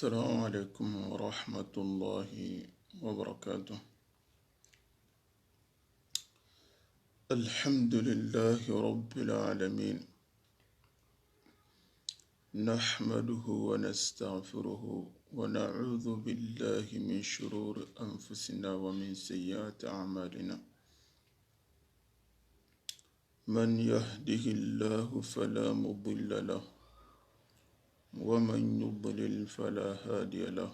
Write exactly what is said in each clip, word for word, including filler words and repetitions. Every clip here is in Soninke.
السلام عليكم ورحمة الله وبركاته. الحمد لله رب العالمين. نحمده ونستغفره ونعوذ بالله من شرور أنفسنا ومن سيئات أعمالنا. من يهده الله فلا مضل له، ومن يضلل فلا هادي له.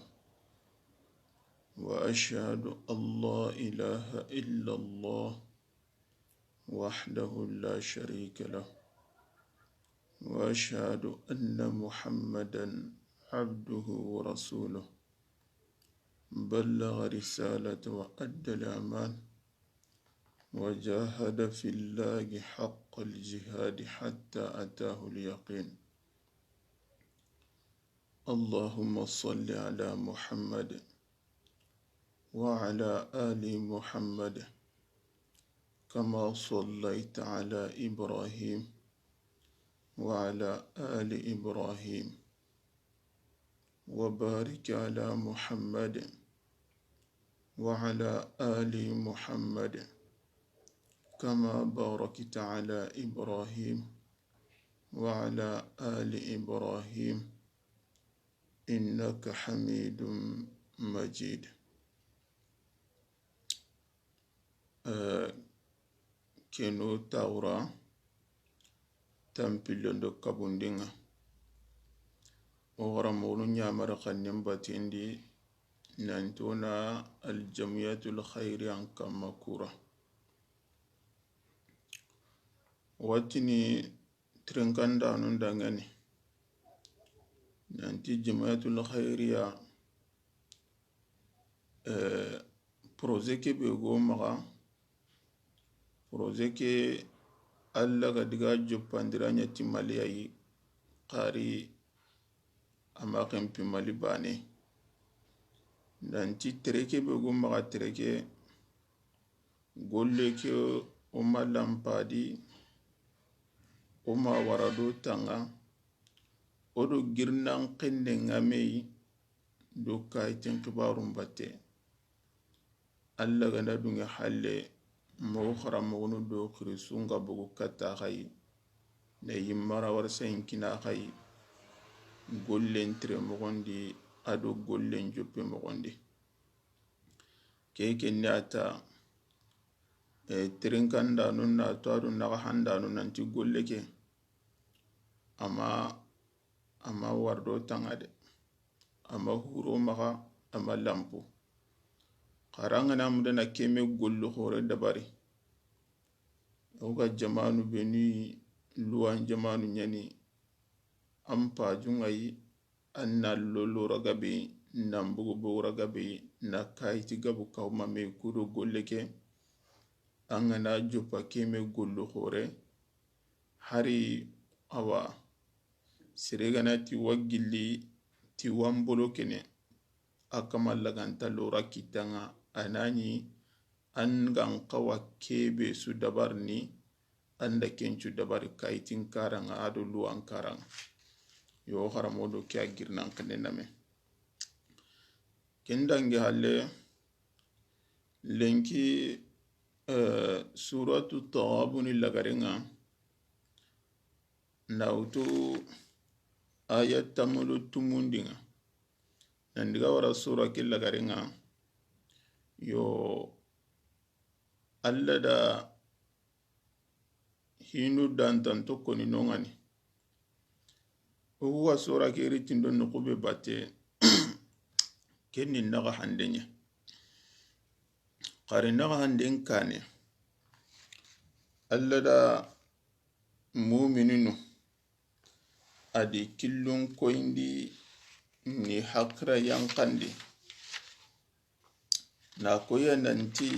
وأشهد أن لا إله إلا الله وحده لا شريك له، وأشهد أن محمدا عبده ورسوله، بلغ رسالة وأدى الأمان، وجاهد في الله حق الجهاد حتى أتاه اليقين. اللهم صل على محمد وعلى آل محمد كما صليت على إبراهيم وعلى آل إبراهيم وبارك على محمد وعلى آل محمد كما باركت على إبراهيم وعلى آل إبراهيم إنك حميد مجيد. Eh, keno tawura tampillen do kabundinga. O xaranmoxonu ɲamari xannen batendi nanti o na aljamiyatul xayri an kamma kura. Watini tirinkandanu ndangani nanti jamiyatul xayriya, eh, projet ke be go maxa. Projet ke, Alla ga diga joppandira ɲa ti Mali ya yi, xari a ma xenpi Mali bane. Nanti tere ke be go maxa, tere ke golle ke, o ma lampadi, o ma wara do tanga, o do girinan xende ŋa me yi, do kayitin xibarun batte. Alla ga na dunge halle, moxo xaranmoxonu do xirisun ga bogu katta xa yi, na yimmara warsa yinkina xa yi, gollen tire moxondi, a do gollen joppe moxondi. Ke kenne a ta, eh, tirinkandanu na to, a do naxahandanu nanti golle ke, ama, ama wardo tanga de. Ama huro maxa, ama lampu. Xarangana mudana keme gollu xore dabari. O ga jamanu benu, luwan jamanu ɲani, an pajunga yi, an na lolo ragabe, nan bugu bugu ragabe, na kayiti gabu kawma me kudo golle ke. An ga na joppa keme gollu xore, hari awa, sere ga na ti wa gilli, ti wa mbolo kene, a kama laganta lora kitanga, a na ɲi an ga n xawa kebe su dabarini, an da kencu dabari kayitin karanga, a do luwan karanga. Yo xaranmoxo do ke a girinan xende na me. Ken dangi halle, lenki, eh, suratu Taghabuni lagarenga, na wutu aya tammu do tumundinga. Nan diga wara sura ke lagarenga, yo, Alla da hinu dantanto koni nongani. O ku ga sura ke ritindo noxu be batte, ken ni naxahande ɲa. Xari naxahanden kane, Alla da mumininu a di killun koyindi ni hakira yanqandi. Na koya nanti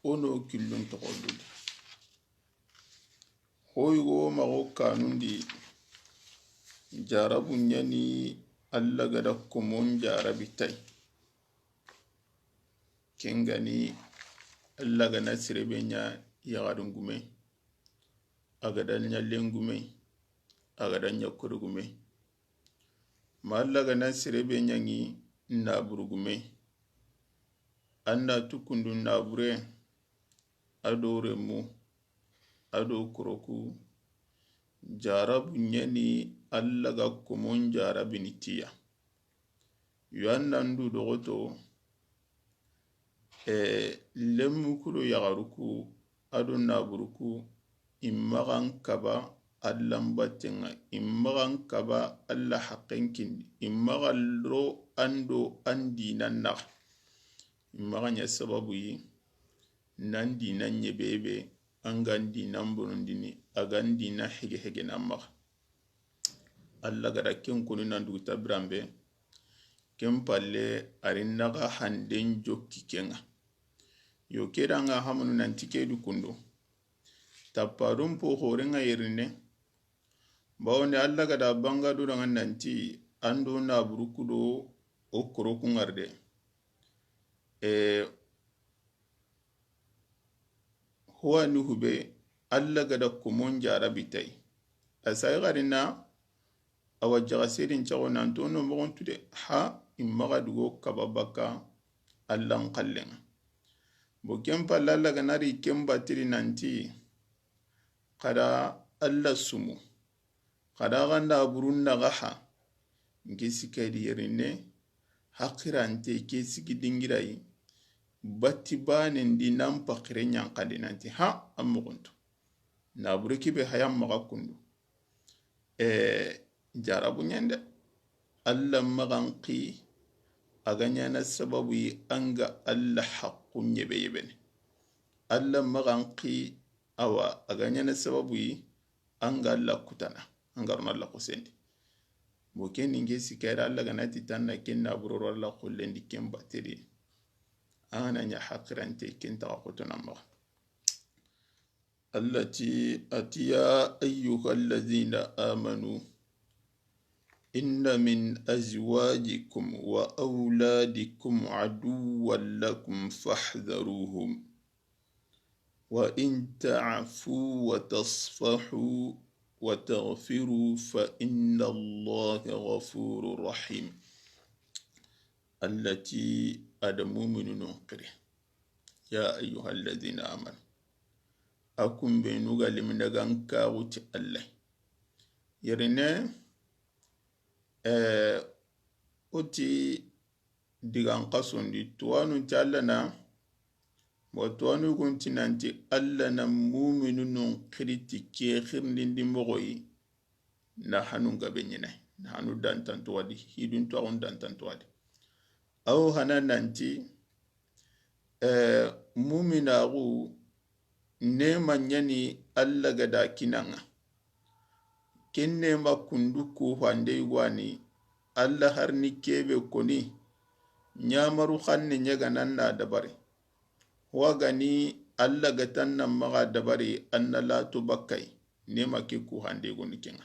o no killun toxondudi. Hoyugo maxo kanundi jarabu ɲani, Alla ga da komon jarabi tay. Kengani, Alla ga na sirebe ɲa yaxadungume, a ga da ɲa lengume, a ga da ɲa kodugume. Ma Alla ga na sere be ɲaŋi naaburugume, an na tu kundu naabure, a do remu, a do koroku, jarabu ɲa ni Alla ga komon jarabini ti ya. Yo an na ndu doxoto, e, lemmu ku do yaxaru ku, a do naaburu ku, i maxa n kaba Alla n batten ŋa, i maxa n kaba Alla haqqen kindi, i maxa ro an do an diinan naxa. I maxa ɲa sababu yi, nan diinan ɲebebe, an ga n diinan bonondini, a ga n diinan hege hege na maxa. Alla ga da ken koni nan dugu tabiranbe, ken palle a ri naxa handen jokki ken ŋa. Yo ke da ŋa hamanu nanti ke du kundu. Tappadun po horen ŋa yerine. Bawoni Alla ga da banga du daŋa nanti an do naaburu ku do o koroku ŋa ri de. E, Huwa ni hube, Alla ga da komon jarabi tay. A sayi xarina, a wa jaxa serin caxo nan to no moxon tu de, ha, i maxa dugo kaba baka Alla n xallen ŋa. Bo ken palle Alla ga na ri ken batiri nanti, xa da Alla sumu. Xa da xa naaburun naxa ha, n ke sikaydi yerine, haqirante ke sigi dingira yi, batti banen di nan paxire ɲanxandi nanti ha, an moxon tu. Naabure ke be haya maxa kundu. E, jarabu ɲa ni de. Alla maxa n xi, a ga ɲaana sababu yi an ga Alla haqqu ɲebe yebene. Alla maxa n xi, awa, a ga ɲaana sababu yi an ga Alla kutana, an ga ro na Alla xosendi. Bo ken ni n ke sikaydi Alla ga na ti tan na ken naaburo ro Alla xollen di ken batiri. An ga na ɲa haqirante ken taxa xoto na maxa. Alla ti a ti, يا أيها الذين آمنوا إن من أزواجكم وأولادكم عدوا لكم فاحذروهم وإن تعفوا وتصفحوا وتغفروا فإن الله غفور رحيم. Alla ti a da muuminunun xiri. يا أيها الذين آمنوا. A kun be nu ga limina ga n kaxu ti Alla. Yerine, e, o ti digan xasondi, tuwanu ti Alla na, wa tuwanu gun ti nanti Alla na muuminunun xiri ti ke xirindindi moxo yi, na hanu gabe ɲi na, na hanu dantanto wa di, hidun tuwaxun dantanto wa di. Aw hana nanti, e, muuminaxu, neema ɲa ni Alla ga da kini an ŋa. Ken neema kundu ku hande yugo wa ni, Alla har ni ke be koni, ɲamaru xanne ɲa ga na na dabari. Wa ga ni Alla ga tan na maxa dabari, an na lato bakka yi, neema ke ku hande yugo ni ken ŋa.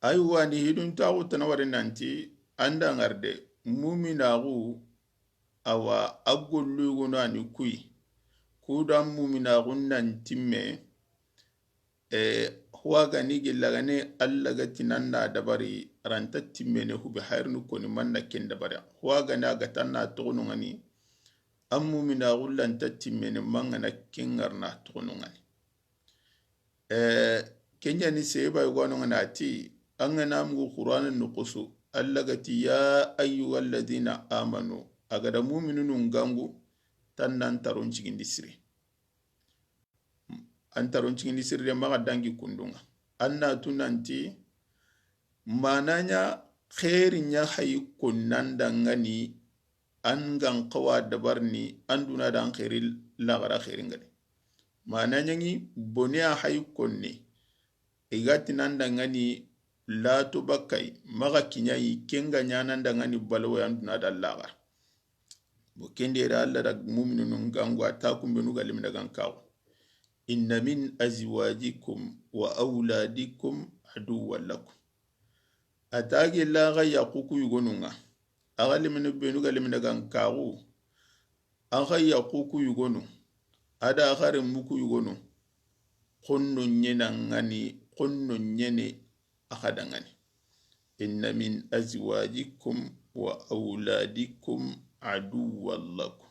Aywa, ni hidun taxu tana wari nanti, an da ŋari de, muuminaxu, awa, a gollu yogonu a ni kuyi. Ku da muuminaxu nan timme, e, huwa ga ni gilla ga ne Alla ga ti nan na dabari, ranta timmene hube hayrini koni man na ken dabari. Huwa ga ni a ga tan na toxonu ŋa ni, an muuminaxu lanta timmene man ga na ken ŋari na toxonu ŋa ni. E, ken ɲa ni seba yogonu ŋa na ti, an ga na mugu Qur'ana nuxusu, Alla ga ti, يا أيها الذين آمنوا, a ga da muuminunun gangu, tan nan taron cigindi siri. An taron cigindi siri de maxa dangi kundun ŋa. An na tu nanti, mananya xeeri ɲa hayi konnan da ŋa ni, an ga n xawa dabarini, an duna da an xeeri, laxara xeeri ŋa ni. Mananya ŋi bone a hayi konne, i ga ti nan da ŋa ni lato bakka yi, maxa kiɲa yi, ken ga ɲa nan da ŋa ni balawo ya an duna da laxara. Bo ken di yere Alla da muuminunun gangu a ta kunbenu ga limina ga n kaxu. إن من أزواجكم وأولادكم عدوا لكم. A ta gilla xa yaxu ku yogonu ŋa. A xa limini benu ga limina ga n kaxu. A xa yaxu ku yogonu. A da xa remmu ku yogonu. Xonno ɲena ŋa ni, xonno ɲene a xa da ŋa ni. inna min azwajikum wa awladikum aduwwan lakum.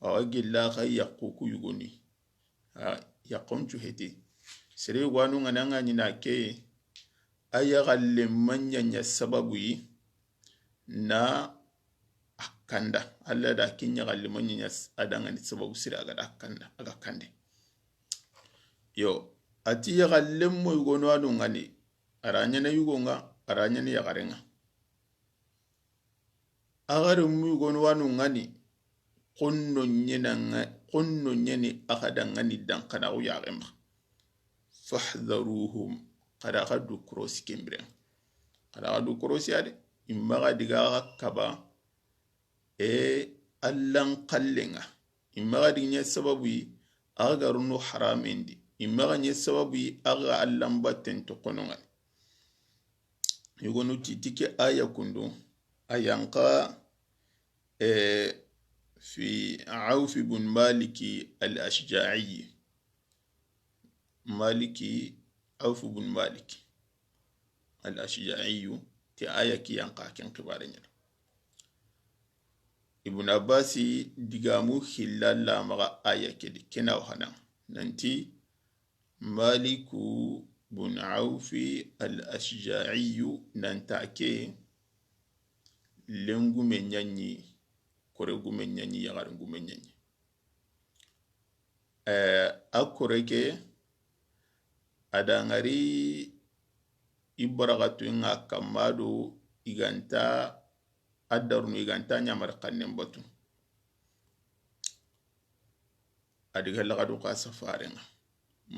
Awa gilla xa yaxu ku yugoni. A yaxon cu heti. Sere wanu ŋa na ŋa ɲi na ke, a yaxalle maɲaɲa sababu yi na a kanda. Alla da ke yaxalle maɲaɲa a da ŋa ni sababu sire a ga da kanda, a ga kande. Yo, a ti yaxalle mo yugonu anu ŋa ni, a ra ɲaana yugo ŋa, a ra ɲaana yaxare ŋa. Axa renmu yugonu wanu ŋa ni, xonno ɲena ŋa, xonno ɲeni axa da ŋa ni dan xa na xu yaxe maxa. Fahdharuhum, xa da xa du korosi ken biren. Xa da xa du korosi ya de, i maxa diga xa kaba, e Allan xallen ŋa. I maxa digi ɲa sababu yi, axa ga ru no haramendi. I maxa ɲa sababu yi, axa Allan batten toxono ŋa ni. Yugonu ti ti ke aya kundu, a yanqa, eh, fi Auf ibn Malik al-Ashja'i. Maliki, Auf ibn Malik al-Ashja'i, ti aya ke yanqa ken xibare ɲa. Ibn Abbas digamu hilla la maxa aya ke di, ke na wa hana nanti, Maliku bun Awfi al-Ashja'iyu nanta ke lengume ɲaɲi, kore gume ɲaɲi, yaxari gume ɲaɲi. Eh, a kore ke, a da ŋari i baraxatu ŋa kamma do i ganta a darunu, i ganta ɲamari xannen batu. A diga laxadu xa safaren ŋa.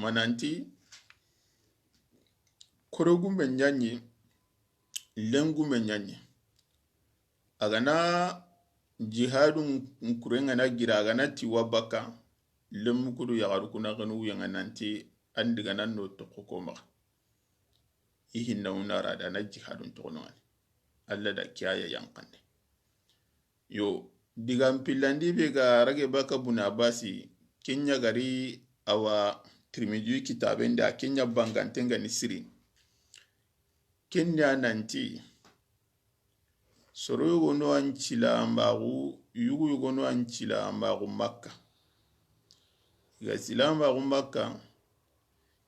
Mananti, kore gume ɲaɲi, lengume ɲaɲi. A ga na jihadu n-, n-, kure ŋa na gira, a ga na ti wa baka, lenmu ku do yaxaru ku na xanu wuyen ŋa nanti, an diga na no toxo ko maxa. I hinna wuna ra da na jihadun toxono ŋa ni. Alla da ke aya yanqande. Yo, digan pillandi be ga rage baka Buna Basi, ken ɲa gari awa Tirmidhi kitaben da, ken ɲa banganten ga ni siri. Ken ɲa nanti, soro yogo no an cilambaxu, yugu yogo no an cilambaxu Makka. I ga silambaxu Makka,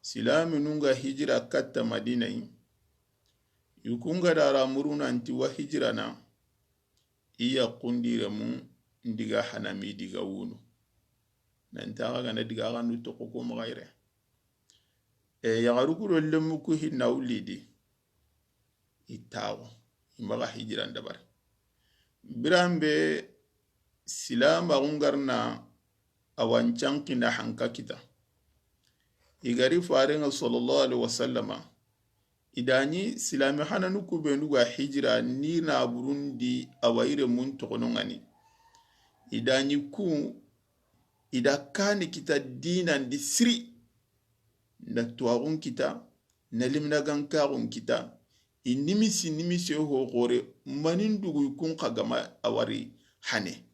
silaminu nga hijira katta Madina yi, i ku nga da ra muru nanti wa hijirana, i yaxundi remu ndiga hanami diga wunu. Nanti axa ga na diga axa ndu toxo ko maxa yere. E, yaxaru ku do lenmu ku hinna wulidi, i taxu, i maxa hijiran dabari. Biranbe silamaxu nga ri na a wancan kina hanka kita. I gari Faren ŋa sallallahu alaihi wasallama, i da ɲi silami hananu ku benu ga hijira ni na burundi a wa yire mun toxono ŋa ni. I da ɲi ku, i da kani kita dinan di siri. Na tuwaxun kita, na liminagankaxun kita, i nimisi, nimisi ho xore, manin dugu i kun xa gama a wari hane.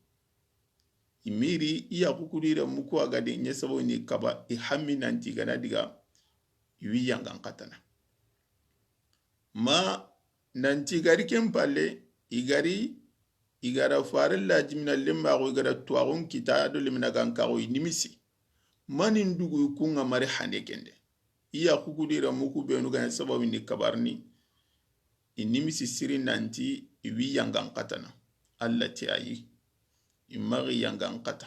I miri, i yaxu ku di remu ku a ga di ɲa sabo ni kaba, i hammi nanti ga na diga, i wi yangan katana. Ma nanti gari ken palle, i gari, i gara Faren lajimina lemmaxu, i gara tuwaxun kita do liminagankaxu, i nimisi. Manin dugu i kun ŋa mari hande kende. I yaxu ku di remu ku benu ga na sababu ni kabarini, i nimisi siri nanti i wi yangan katana. Alla ti ayi, i maxi yangan kata.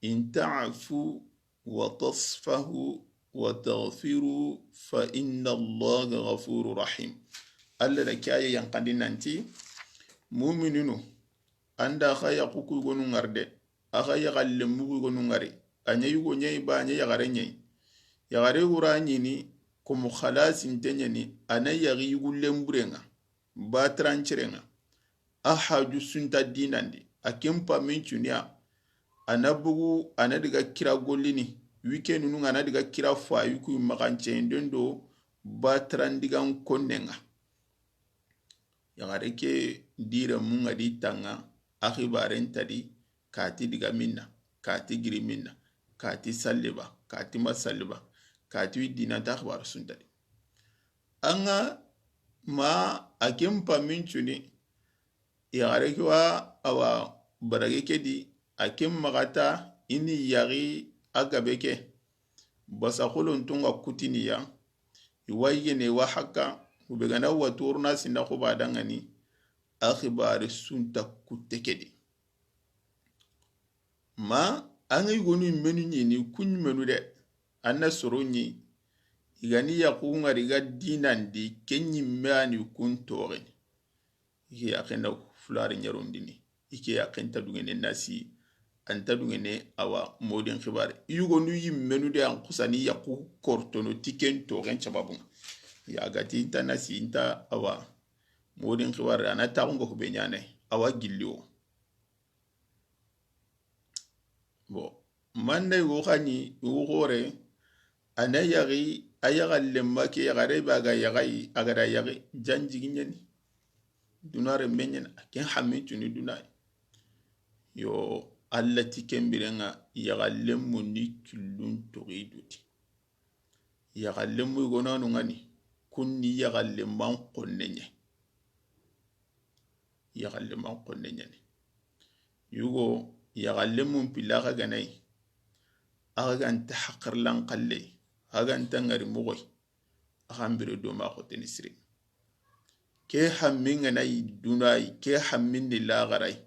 In ta'fu wa tasfahu wa taghfiru fa inna Allaha ghafurur rahim. Alla da ke aya yanqandi nanti, mumininu, an da xa yaxu ku yugonu ŋari de, axa yaxalle mugu yugonu ŋari, a ɲa yugo ɲa yi ba, a ɲa yaxare ɲa yi. Yaxare yugu ra ɲini, komo xalasinte ɲa ni, a na yaxi yugu lenburen ŋa, batiranciren ŋa, a haju sunta dinandi, a ken pamin cuniya, a na bugu, a na diga kira gollini, wikenunu ŋa, a na diga kira fayu ku maxanceyinden do batirandigan konnen ŋa. Yaxare ke di remu ŋa di tanga, a xibaren ta di, kati diga minna, kati giri minna, kati salliba, kati masalliba, kati wi dinanta xibaru sunta di. An ga Ma a ken pamin cuni, yaxare ke wa, awa, barage ke di, a ken maxata, i ni yaxi a gabe ke, basa xolonton ga kutini ya, i wa yigene wa haqqa, ku be gana wa toruna sinda xo ba dangani, a xibari sunta kutte ke di. Ma an ga yigonu menu ɲini, kun menu de, an na soro ɲi, i ga ni yaxu ŋari ga dinandi, ken ɲimme a ni kun toxeni. I ke yaqen da fulari ɲarondini. I ke yaqen ta dungene nasi, an ta dungene awa modin xibari. I yigonu yimmenu de an xusani yaxu kortono ti ken toxen sababun ŋa. Ya gati inta nasi, inta awa modin xibari, a na taxu ŋa hube ɲane, awa gilli wo. Bon, manda yugo xa ɲi, yugo xore, a na yaxi, a yaxa lemma ke yaxare ba ga yaxayi, a ga da yaxi, jan jigi ɲani. Duna renme ɲani, a ken hammi tuni duna. Yo, Alla ti ken biren ŋa, yaxa lemmu ni killun toxi duti. Yaxa lemmu yugonanu ŋani, kun ni yaxa lemman xonne ɲa. Yaxa lemman xonne ɲani. Yugo, yaxa lemmun pilla xa ganayi, axa ganta haqirlan xalle, axa ganta ŋari moxoy, axa mbire do ma xoteni sire. Ke hammin ganayi dunayi, ke hammin ni laxarayi.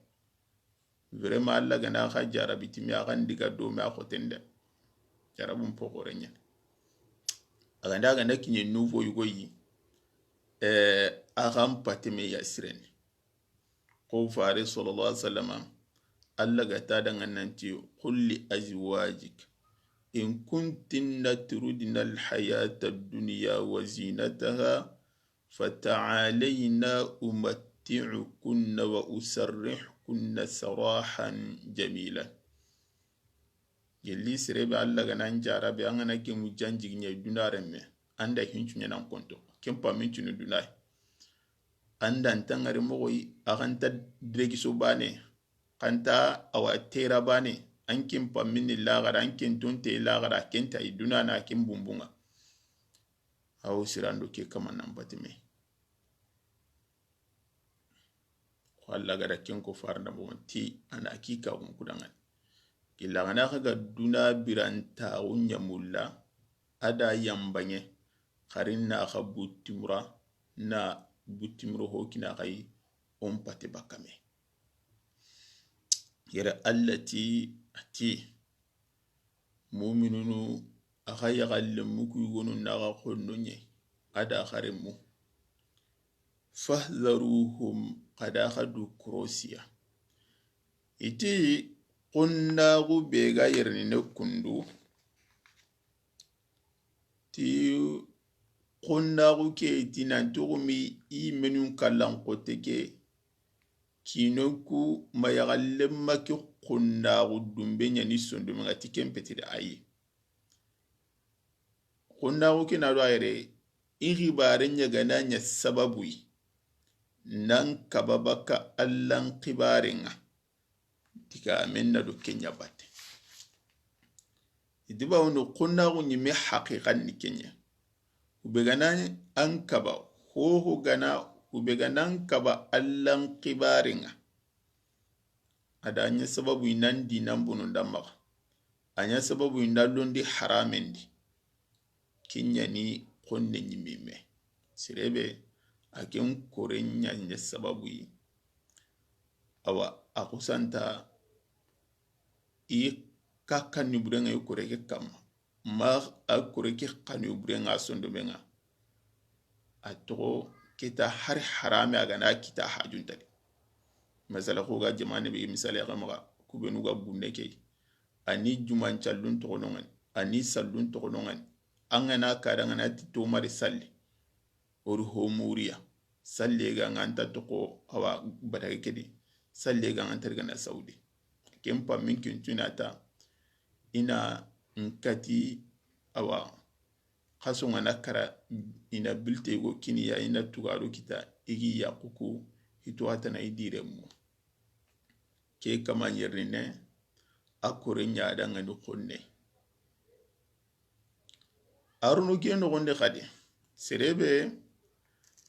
Vraiment, Alla gana xa jarabi timi, axa ndiga do ma xoten de. Jarabun poxore ɲani. A ganda, a ganda kiɲe nouveau yugo yi, eh, axa mpateme ya sireni. Ko fare sallallahu alaihi wasallam, Alla ga ta dangan nanti, "Qul li azwajik in kuntunna turidna al-hayata ad-dunya wa zinataha, fata'alayna umatti'kunna wa usarrihkunna sarahan jamila." Gelli sere be Alla ga nan jarabe, an gana ke mu jan jigi ɲa duna renme, an da hincu ɲanan konto. Ken pa min cunu duna. An da nta ŋari moxoyi, a xa nta diregiso bane, xa nta awa tera bane, an ken pa min ni laxara, an ken tonte laxara, ken ta i duna na ken bumbun ŋa. Awo sirando ke kama nan batime. Ko Alla ga da ken ko faranda mo ti, a na ki ka gun kudangani. Killa gana xa ga duna birantaxu ɲamulla, a da yambange, xarin na xa buttimura, na buttimuro ho kina xa yi, on pate bakame. Yere Alla ti, a ti, muminunu, a xa yaxallenmu ku yigonu na xa xonno ɲe, a da xarenmu. Fahzaruhum, xa da xa du korosiya. I ti xonnaxu be ga yerini ne kundu, ti xonnaxu ke, i ti nanti xumi i menun kallan xote ke, kinoku ma yaxallenma ke xonnaxu dumbe ɲani sondomen ŋa ti ken petide ayi. Xonnaxu ke na do a yere, i xibare ɲagana ɲa sababuyi nan kaba baka Allan xibaren ŋa. Diga men na do ke ɲa batte. I di ba wono xonnaxu ɲi me haqiqan ni ke ɲa. Ku be gana an kaba, hoho gana, ku be gana an kaba Allan xibaren ŋa. A da ɲa sababu i nan di nan bono nda maxa. A ɲa sababu i nda londi haramendi. Ke ɲani xonne ɲimime. Sirebe, a ken kore ɲa ɲa sababu yi. Awa, a xusanta i ka kanni burenŋa i kore ke kamma. Ma a kore ke xanu burenŋa sondomenŋa. A toxo kita hari harame a gana kita hajuntadi. Masala xo ga jamane be misale xa maxa, ku benu ga gunne ke. Ani juman callun toxonongani, ani sallun toxonongani. An gana kada ngana ti tomari salli. Ori ho muriya. Salle ga nganta toxo awa batake kedi. Salle ga nganta gana saudi. Ken pa min kin tunata. Ina nkati awa. Xaso ngana kara ina bilte go kiniya ina tugaro kita igi yaquku hito atana idiremu. Ke kama ɲerine a kore ɲa dangani xonne. Arunu ke noxonde xadi serebe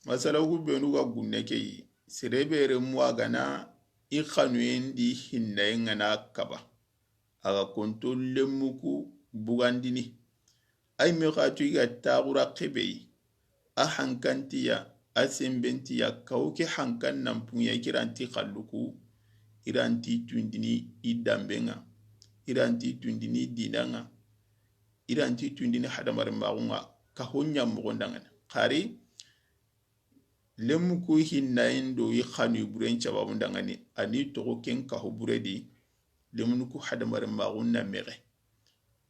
Masala ku benu ga gunne ke yi, sere be renmu a ga na i xanuyen di hinnayen ŋa na kaba, a ga konto lenmu ku bugandini. Ay me xa tu i ga taxura xebe yi, a hankantiya, a senbentiya, kawo ke hankan nan punya, i kiranti xalluku, i ranti tundini i dambe ŋa, i ranti tundini dina ŋa, i ranti tundini hadamaren maxu ŋa, ka ho ɲa moxon dangani. Xari, lenmu ku hinnayen do i xanu i buren cababu dangani, a ni toxo ken ka ho bure di, lenmu ku hadamaren maxu na mexe.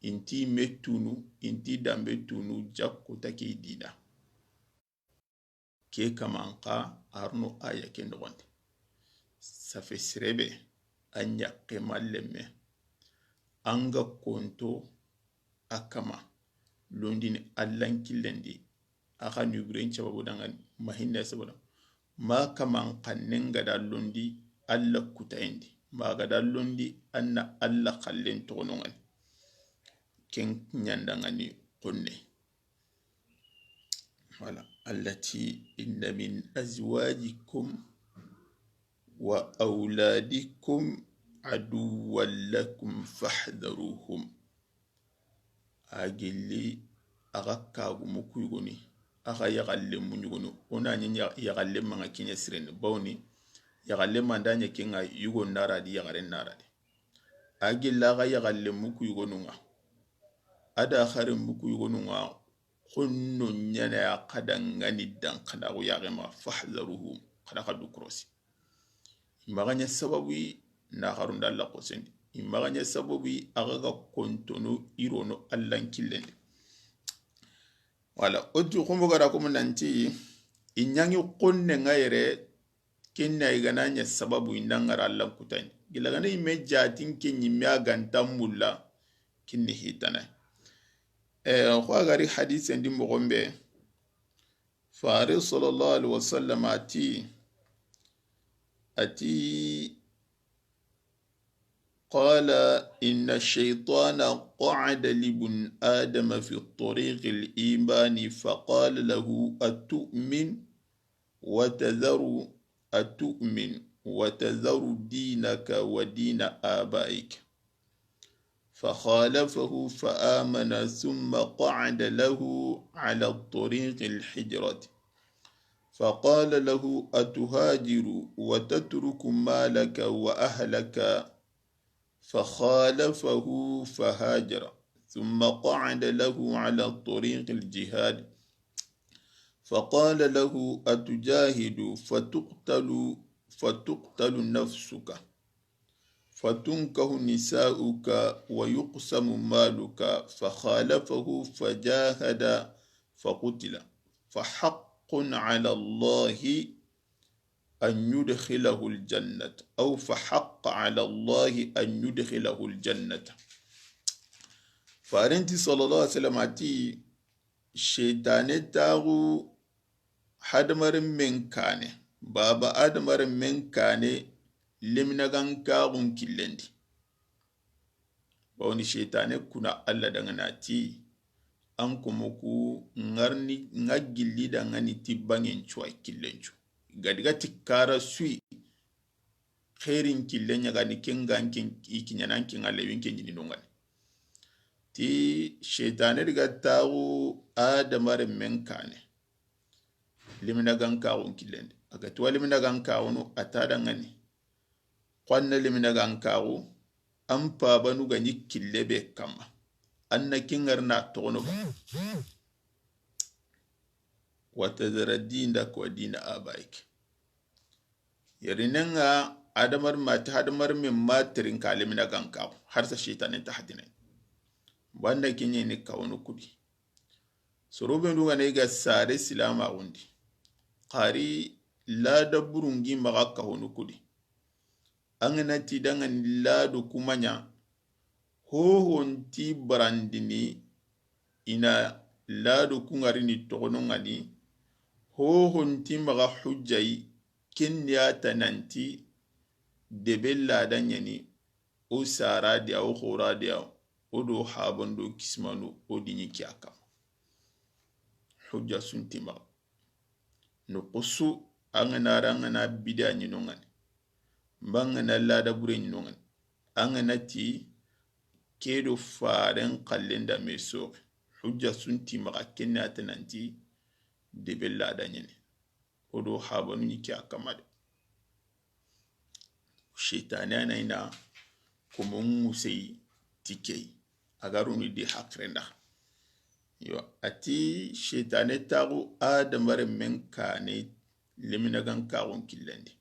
Inti me tunu, inti dambe tunu, jakko ta ke dina. Ke kaman xa arno aya ke noxondi. Safe sirebe, a ɲaxe ma lemme, an ga konto a kama, londini Allan killen di, a xa nuguren cababu dangani, ma hinne saboda. Ma kaman xannen ga da londi Alla kutayen di, ma ga da londi an na Alla xallen toxono ŋani. Ken ɲandangani xonne. Voilà. Allati inna min azwajikum wa awladikum aduwwan lakum fahdharuhum. A gilli a ga kagumu ku yogoni, a ga yaxallenmu yogoni, o na ɲi yaxallenma ŋa ke ɲa sireni, bawoni yaxallenma nda ɲa ke ŋa, yugo nara di, yaxaren nara di. A gilli a ga yaxallenmu ku yogonu ŋa, a da xarenmu ku yogonu ŋa, xonno ɲana ya xa dangani dan xana xo yaxe ma, fahdharuhum, xa da xa du korosi. I maxa ɲa sababu yi na xarunda Alla xosendi. I maxa ɲa sababu yi a ga ga kontono i rono Allan killen di. Wala, o ti xumbo gara komo nanti, i ɲangi xonne ŋa yere, ken na i ga na ɲa sababu i na ŋara Allan kutani. Gila ga na i me jatin ke ɲimme a ga nta mulla, ken ni hitana. Eh, xo a gari hadisen di moxon be, Fare sallallahu alaihi wasallam a ti, a ti, قال: إن الشيطان قعد لابن آدم في طريق الإيمان فقال له: أتؤمن وتذر، أتؤمن وتذر دينك ودين آبائك؟ فخالفه فآمن ثم قعد له على الطريق الحجرة فقال له: أتهاجر وتترك مالك وأهلك؟ فخالفه فهاجر ثم قعد له على الطريق الجهاد فقال له: أتجاهد فتقتل، فتقتل نفسك فتنكح نساؤك ويقسم مالك؟ فخالفه فجاهد فقتل، فحق على الله أن يدخله الجنة، أو فحق على الله أن يدخله الجنة. Faren ti sallallahu alaihi wasallam a ti, Seytane taxu hadamarenmen kane, baba hadamarenmen kane, leminagankaxun killen di. Bawoni Seytane kuna Alla dangana ti, an komo ku ŋarni ŋa gilli dangani ti bangen cuwa killen cu. Gadiga ti kara sui, xeerin kille ɲagani, ken gan ken i kiɲanan ken ŋa lewin ken ɲini no ŋani. Ti Seytane diga taxu hadamarenmen kane, leminagankaxun killen di. A ga tuwa leminagankaxunu a ta dangani. Xo an na leminagankaxu, an pabanu ga ɲi kille be kamma, an na ken ŋari na toxono ba. وتذر دينك ودين آبائك. Yerinenga hadamar ma ti hadamar men ma terin ka leminagankaxu, har sa Seytane ta hadinay. Banda kiɲe ni kawonu kudi. Soro be ndu ga ne ga sare silamaxun di. Xari lada burungi maxa kawonu kudi. An ga na ti dangani lado kuma ɲa, hohonti barandini, i na lado ku ŋarini toxono ŋani, hohonti maxa hujjayi, ken ya ta nanti debe lada ɲani, o sara di ya, o xora di ya, o do habando kisimanu, o di ɲi ke ya kamma. Hujja sunti maxa. Noxo su, an ga na ri, an ga na bidiya ɲi no ŋa ni, ma an ga na laada bure ɲi no ŋa ni, an ga na ti ke do faaren xallen da me soxi, hujja su nti maxa, ken na ti nanti debe laada ɲa ni. O do habanu ɲi ke a kama de. Seytaane a na i na komo ŋuseyi ti ke yi, a ga roni di haqilen da. Yo, a ti seytaane taaxu a da mare men kaane lemine ga n kaaxun killen di.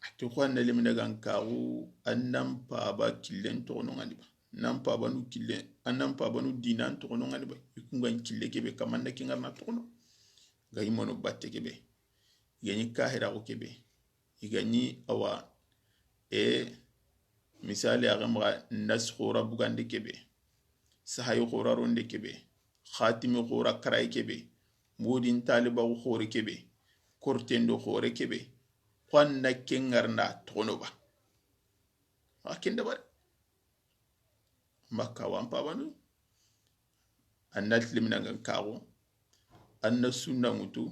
A ti xo an na lemine ga n kaaxu, an na n paaba killen toxo no ŋa ni ba. An na n paabanu killen, an na n paabanu diinan toxo no ŋa ni ba. I ku ga n kille ke be kama, an na ke ŋa ri na toxo no. Ga i mono batte ke be. I ga ɲi kahiraxu ke be. I ga ɲi awa, e, misali, a ga maxa nas xoora bugande ke be, sahayi xoora ronde ke be, xatimi xoora karaye ke be, modin talibaxu xoore ke be, kortendo xoore ke be, xo an na ke ŋa ri na toxo no ba. A ken da bari. Makka wa an paabanu. An na ti lemine ga n kaaxu, an na sunna ŋutu,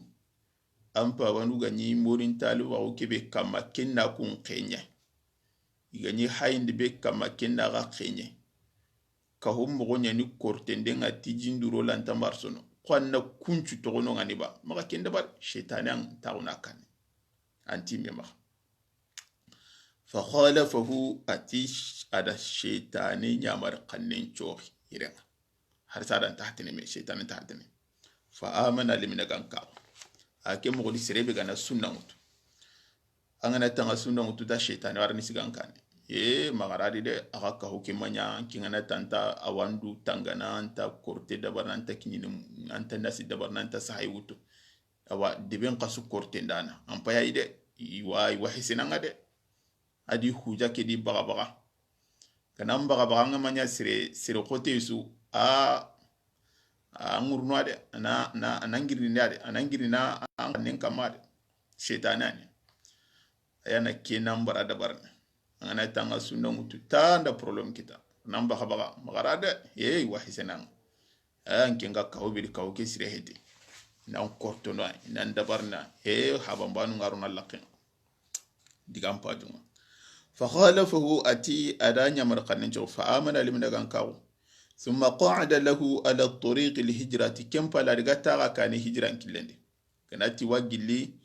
an paabanu ga ɲi modin talibaxu ke be kama, ken na kun xeɲe. I ga ɲi hayindi be kama, ken na xa xeɲe. Ka ho moxo ɲa ni kortende ŋa ti jinduro lanta marsono. Xo an na kuncu toxo no ŋa ni ba. Maxa ken da bari, seytaane an taaxu na kaane. An ti me maxa. Fa khalafahu, a ti a da seytaane ɲamari xannen coxi yere ŋa. Hari sa da nta hatene me, seytaane nta hatene. Fa amana, lemine ga n kaaxu. A ke moxo di sere be ga na sunna ŋutu. An ga na tanga sunna ŋutu ta seytaane wara ni sigan kaane. E, maxa ra di de, a xa kahu ke ma ɲa, ke ŋa na tanta awandu tangana, an ta korte dabarana, an ta kiɲini, an ta nasi dabarana, an ta sahayi wutu. Awa, deben xasu korte ndana. An payayi de, i wa, i wa hesena ŋa de. A di huja ke di baxa baxa. Ga na n baxa baxa, an ga ma ɲa sere, sere xote su, a, a ŋurno a de, a na, na, a na ngirinde a de, a na ngirina an nen kama de. Seytaane a ni. A ya na ke na n bara dabarana. An ga na tanga sunna ŋutu ta nda problème kita. Na n baxa baxa, maxa ra de, e, i wa hesena ŋa. An ke ŋa kawo biri kawo ke sire hete. Nan kortono, nan dabarna, e, habanbanu ŋa ro na laqqen. Digan pajunga. Fa khalafahu, a ti a da ɲamari xannen coxo, fa amana, lemine ga n kaaxu. Thumma qa'ada lahu ala tariqi lhijrati, ken pala a di ga taxa kaane hijiran killen di. Ga na ti wa gilli,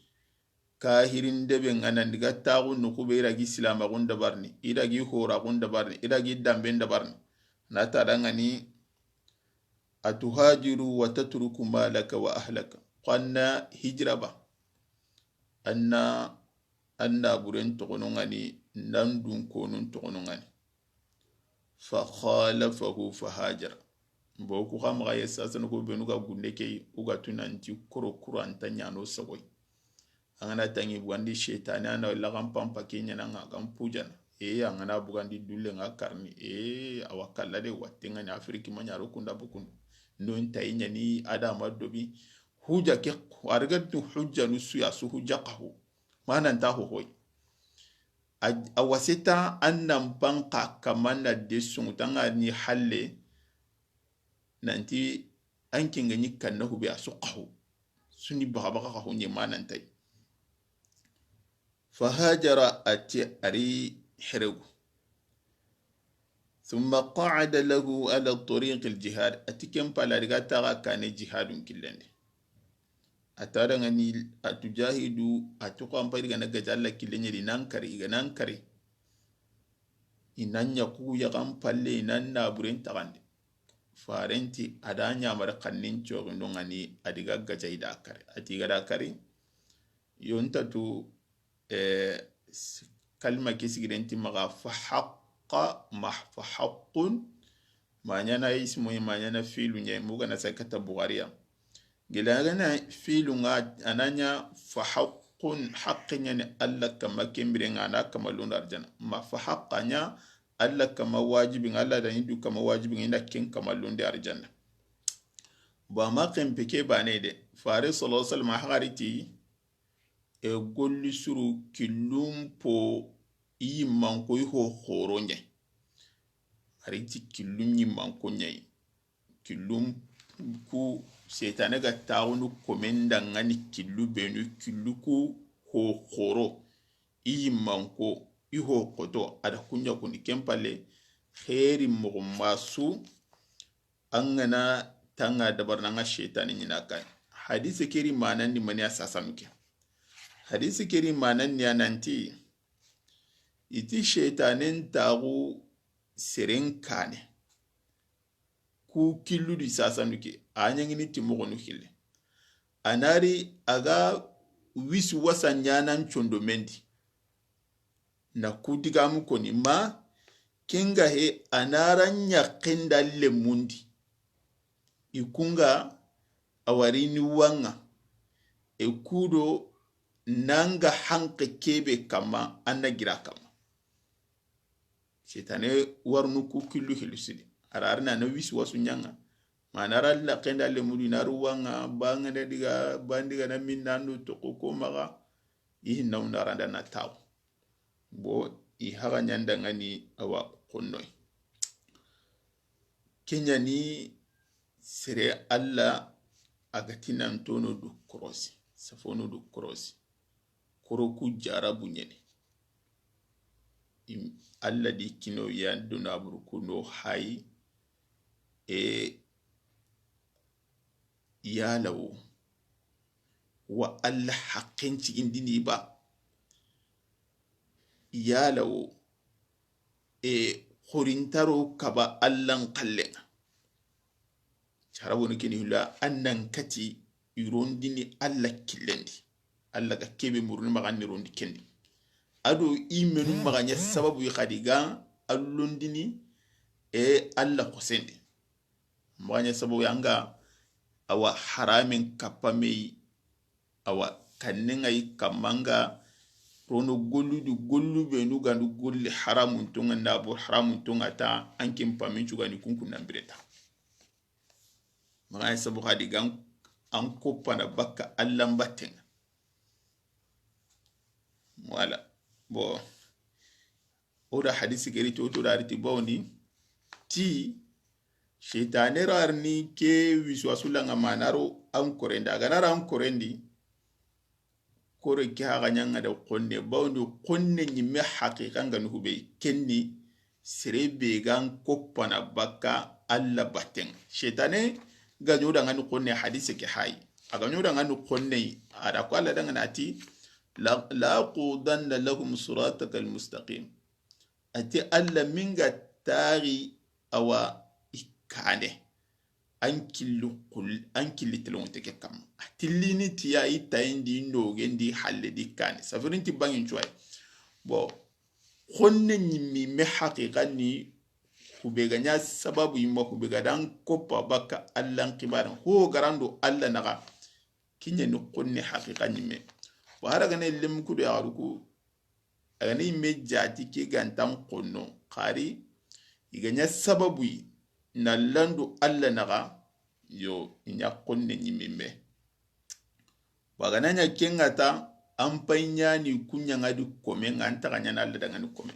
kahirin debe ŋa na n di ga taaxu noxu be, i ra gi silamaxun dabarini, i ra gi horaxun dabarini, i ra gi damben dabarini. Na ta da ŋa ni, atuhajiru wa tatruku malaka wa ahlaka. Xo an na hijira ba. An na, an na buren toxono ŋa ni, nan dunkonun toxono ŋa ni. Fa khalafahu fa hajara. Bo ku xa maxa ye sasana ko benu ga gunde ke, u ga tu nanti koro kuro an ta ɲano sagoy. An ga na tangi bugandi seytaane, a na laxan pampa ke ɲana ŋa, a ga n pujana. E, an ga na bugandi dulle ŋa karni. E, awa kalla de, watte ŋa ni Afiriki ma ɲaro kunda bukundu. Ndo n tayi ɲani adama dobi. Huja ke, a riga tu hujanu su ya su huja kahu. Mana nta ho hoy. A, a waseta an nan panka kamana de sungu tanga ni halle. Nanti an ke ŋa ni kanna hube a su kahu. Suni baxa baxa kahu ɲe mana ntai. Fa hajara, a ti a ri heregu. Thumma qa'ada lahu ala tariqi al-jihad. A ti ken pala a di ga taxa kaane jihadun killen di. A ta da ŋa ni atujahidu, a ti xo an pay di ga na gaja Alla killen ɲa di nan kari, i ga nan kari. I nan ɲa ku yaxan palle, i nan na buren taxandi. Farenti a da ɲamari xannin coxindo ŋa ni a di ga gaja i da kari. A ti i ga da kari. Yo nta tu, eh, s-, kalima ke sigirenti maxa fa haqqa, ma fa haqqun, ma ɲana ismu, ma ɲana filu ɲa, mu ga na sa kata Buxariya. Gila ga na filu ŋa, a na ɲa fa haqqun, haqqe ɲa ni Alla kama, ken bire ŋa a na kama londo arjana. Ma fa haqqa ɲa Alla kama wajibi ŋa, Alla da ni du kama wajibi ŋa, i na ken kama londo arjana. Ba ma ken peke bane de. Fare sallallahu alaihi wasallam a xari ti, e, golli suru killun po i yimmanko i ho xoro ɲa. A ri ti killun yimmanko ɲa yi. Killun ku Seytane ga taxunu komen dangani killu benu, killu ku ho xoro, i yimmanko, i ho xoto, a da kuɲa kuni ken palle. Xeeri moxo masu, an gana tanga dabarana, an ga seytane ɲina kan. Hadise keri manandi mani a sasanu ke. Hadise keri manandi a nanti, iti seytanen taxu seren kane. Ku killu di sasanu ke, a ɲangini ti moxonu xille. A nari a ga wisi wasa ɲanan condomendi. Na ku digamu koni ma, kenga he a nara ɲaxenda lemundi. I kunga a warini wanga. E kudo nanga hanke kebe kama, an na gira kama. Seytane warnu ku killu hilusidi. Ara arna na wisi wasu ɲanga. Mana ra la kenda le mudu na ruwanga, bangana diga, bandiga na minna ndo toko ko maga. I hinna unda randa na taw. Bo i haga ɲanda ngani awa konnoy. Kenyani sere Alla a ga ti nan tono du korosi, safono du korosi. Koro ku jarabu ɲene. Im-, Alla di kino ya duna buru ku no hayi, e, yalawo wa Alla haqqen cigindini ba, yalawo, e, xorintaro kaba Allan kallenga. Caraboni keni hula an nan kati i rondini Alla killendi. Alla ga kebe muruni maxa ni rondi kendi. Ado i menu maxa ɲa sababu i xadi ga allondini e Alla xosendi. Maxa ɲa sababu yanga awa haramen kappa meyi. Awa kanne ŋa yi kamma nga rono gollu du gollu benu gandu golli haramun tonga nda bo haramun tonga ta an kin pamin cugani kunkun nan bireta. Maxa ɲa sabu xadi gan an koppana bakka Alla mbatten ŋa. Voilà. Bon. O da hadisi geri to, to da riti bawni ti seytane rarni ke wiswasu langa manaro an korendi. A ganara an korendi, kore ke haga ɲanga da xonne, bawni xonne ɲimme haqiqa nga nuhu be kenni sere be gan koppana bakka Alla batten. Seytane ga ɲoda ngani xonne hadise ke hayi. A ga ɲoda ngani xonne, a da ko Alla dangana ati, "La, la aqudanna lahum siratakal mustaqim." Ati Alla minga tari awa i kane. An killi kul-, an killi telonte ke kam. A tillini tiya i tayindi nogendi halle di kane. Safirinti bangin cuwai. Bon, xonne ɲimmi me haqiqa ni kube ga ɲa sababu yimma kube ga dan koppa bakka Alla n kibaren. Ho garando Alla naga. Kiɲe ni xonne haqiqa ɲimme. Wa hara gane lemkudo ya ruku. A ga ni me jati ke gantan xonno, xari i ga ɲa sababu yi na lando Alla naga, yo i ɲa xonne ɲimmi me. Wa ga na ɲa kenga ta, an pay ɲani kuɲanga di kome nga an taga ɲana Alla dangani kome.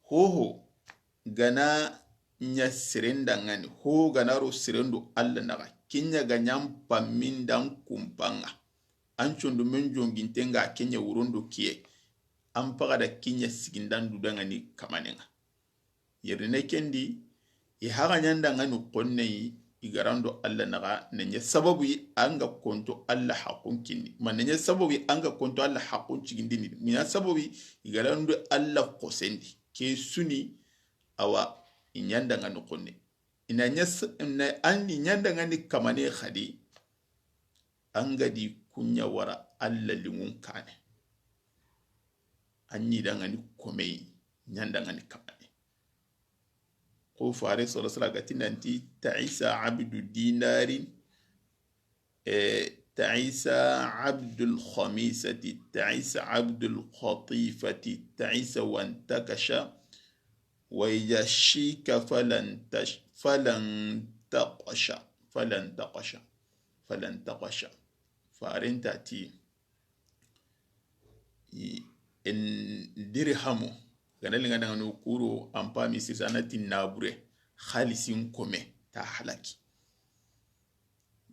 Hoho ga na ɲa serendangani, hoho ga na ro serendo Alla naga, kenya ga ɲa an pammindan kumpanga. An condo men jongintenga kenya wurondo kiye. An paga da kenya sigindan dudangani kamanenga. Yerine kendi, i haga ɲandangani xonneyi, i garando Alla naga, na ɲa sababu yi anga konto Alla haqqun kinni. Ma na ɲa sababu yi anga konto Alla haqqun cigindini. Mina sababu yi i garando Alla xosendi. Ke suni, awa, i ɲandangani xonne. Ina ɲa s-, na an ni ɲandangani kamane xadi. An ga di kuɲa wara Alla lingun kane. An ni dangani komei, ɲandangani kamane. Ko fare sala sala gati nanti, "Ta'isa abdu dinarin, eh, ta'isa abdul khamisati, ta'isa abdul qatifati, ta'isa wantakasha, wa ija shika falan tash-, falan taqasha, falan taqasha, falan taqasha." Faren tati, i, en dirhamu, gana linga dangano kuro, an pami sisa na ti nabure, xalisin kome, ta halaki.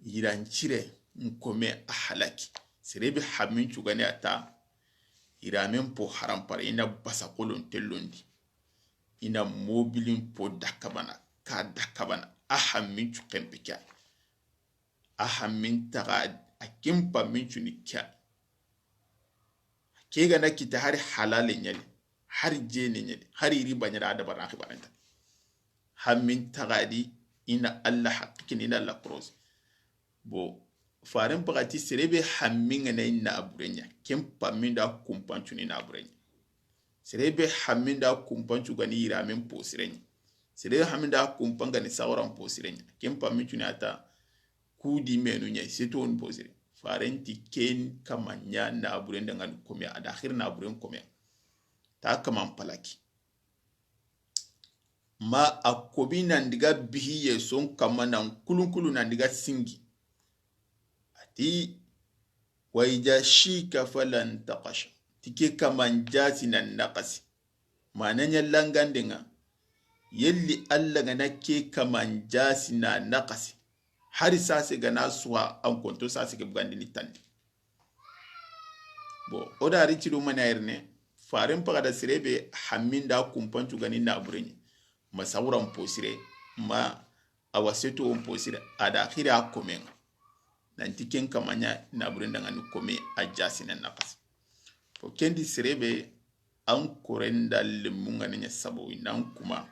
yirancire n kome a halaki. Sere be hammincu gani a ta, yiramen po harampare, i na basa kolon tellondi, i na mobilin po dakabana, ka dakabana, a hammincu kempe ke ya. A hammin taga, a ken pammincu ni ke ya. Ke ga na kita hari halale ɲa ni, hari jene ɲa ni, hari riba ɲa ni, a dabara na xibarenta. Hammin taga di, i na Alla haqqi kini, i na Alla korosi. Bon, faren paxati sere be hammin ga na i na bure ɲa, ken pammin da kumpancu ni na bure ɲa. Sere be hammin da kumpancu gani yiramen po sire ɲa. Sere be hammin da kumpan gani saxuran po sire ɲa. Ken pammincu ni a ta kudi menu ɲa, seto ni po sire. Faren ti ken kama ɲa na buren da ngani kome, a da xiri na buren kome. Ta kaman palaki. Ma a kobi nan diga bihiye son kama nan kulunkulu nan diga singi. A ti, "Wa ija shika falan taqasha." Ti ke kaman jasi nan naqasi. Mana ɲa langande ŋa, yelli Alla ga na ke kaman jasi na naqasi. Hari sase ga na suwa an konto sase ke bugandini tandi. Bon, o da ri tido mana irne, faren paxada sere be hammin da kumpancu gani na burenye. Ma sawuran po sire, ma a wa seto won po sire, a da xiri a komen ŋa. Nanti ken kama ɲa na buren da ngani kome a jasina naqasi. Fo ken di sere be an koren da lemmu ngani ɲa sababu nan kuma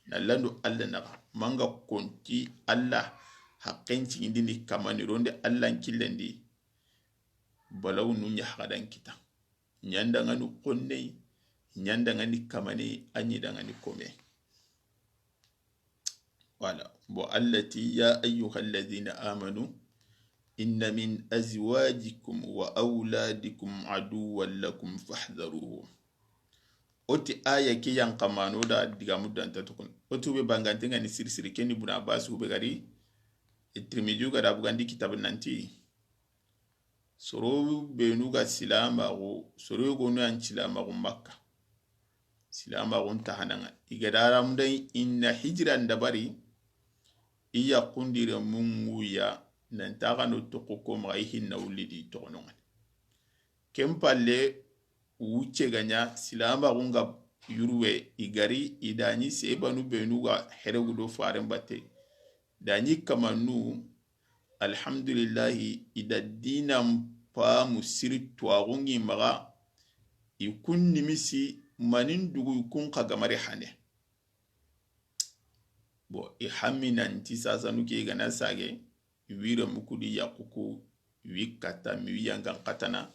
na lando Alla naxa manga konti Alla haqqen cigindini kamani ronde Alla n killendi. Balawu nu ɲa haqadan kita. Ɲa n da ngani konnei, ɲa n da ngani kamanei, a ɲi da ngani kome. Voilà. Bon, Alla ti, "Ya ayyuha alladhina amanu, inna min azwajikum wa awladikum aduwwan lakum fahdharuhum." O ti aya ke yan kamano da digamu danta tukun. O ti ube bangante ngani siri siri, keni Ibn Abbas ube gari, Tirmidhi ga da bugandi kitab nanti, soro benu ga silamaxu, soro yogonu yan silamaxu Makka. Silamaxun tahananga. I ga da ramdan i na hijira ndabari, i yaxundire munguya nan taxano toxo ko maxa i hinna wulidi toxonongani. Ken palle wucce ga ɲa silamaxun ga yurwe i gari i da ɲi sebanu benu ga heregudo faren batte. Da ɲi kamanu, alhamdulillahi, i da dinan pamu siri tuwaxu ŋi maxa, i kun nimisi manin dugu i kun xa gamari hane. Bon, i hammi nanti sasanu ke i ga na sage, i wire mukudi yaxuku, i wi katta, mi wi yangan katana,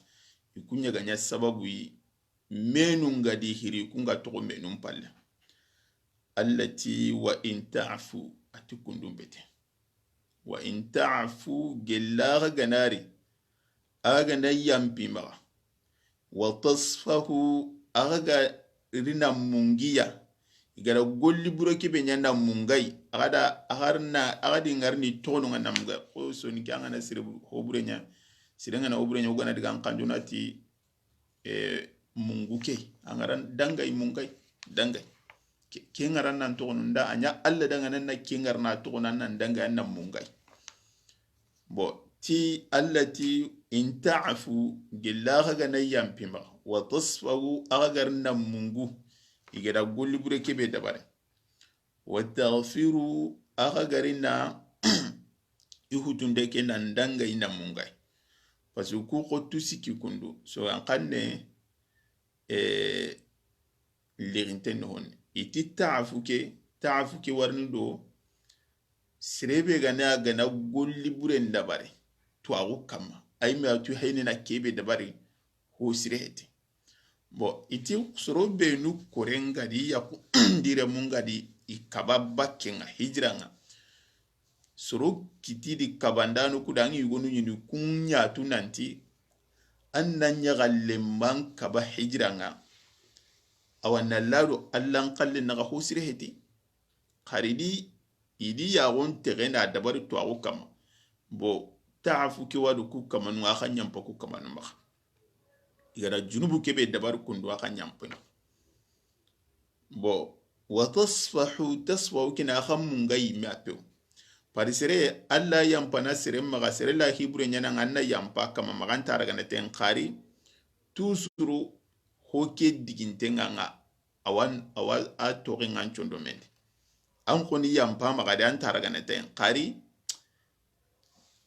i kun ɲa ga ɲa sababu yi, menu nga di hiri, i kun ga toxo menun palle. Alla ti, "Wa in ta'fu," a ti kundun bete. "Wa in ta'fu," gella xa ga na ri, a ga na yampi maxa. "Wa tasfahu," a ga ri na mungiya. I ga da golli bure ke be ɲa na mungai. A ga da, a ga ri na, a ga di ŋarini toxono nga na mungai. Xo soni ke an ga na sire bu-, ho bure ɲa. Sire nga na ho bure ɲa, o ga na diga an kanjona ti, e, mungu ke, a ŋaran dangay mungay, dangay. Ke, ke ŋaran nan toxono nda, a ɲa Alla danga nan na ke ŋaran na toxono nan dangay, nan mungay. Bon, ti Alla ti, "In ta'fu," gella xa ga na yampi maxa, "wa tasfahu," a xa ga ri na mungu, i ga da golli bure ke be dabari. "Wa taghfiru," a xa ga ri na i hutunde ke nan danga i na mungay. Parce que ku xo tu siki kundu. So an xanne, e, lirinte no hon. I ti ta'fu ke, ta'fu ke warni do, sire be ga na, ga na golli bure ndabari. Tuwaxu kamma. Ay me a tu hayni na ke be dabari, ho sire hete. Bon, i ti soro benu koren ga di, yaxundire mun ga di, i kaba bakke nga, hijira nga. Soro kiti di kabandanu kuda, an yugonu ɲini kun ɲa tu nanti, an na ɲaxalle man kaba hijira nga. Awa na lado Alla n xalle naxa ho sire heti. Xari di, i di yaxon texe na dabari tuwaxu kamma. Bon, ta'fu ke wadu ku kamanu, a xa ɲampa ku kamanu maxa. I ga da junubu ke be dabari kundu, a xa ɲampa ni. Bon, "wa tasfahu," tasfahu ke na xa munga yimme a pew. Pari sere, Alla yanpana sere maxa, sere la hibure ɲaana ŋa, an na yanpa kama maxa, an ta ragana ten xari. Tusuru ho ke diginte ŋa ŋa, awan, awa a toxi ŋa an condomen di. An xoni yanpa maxa de, an ta ragana ten xari.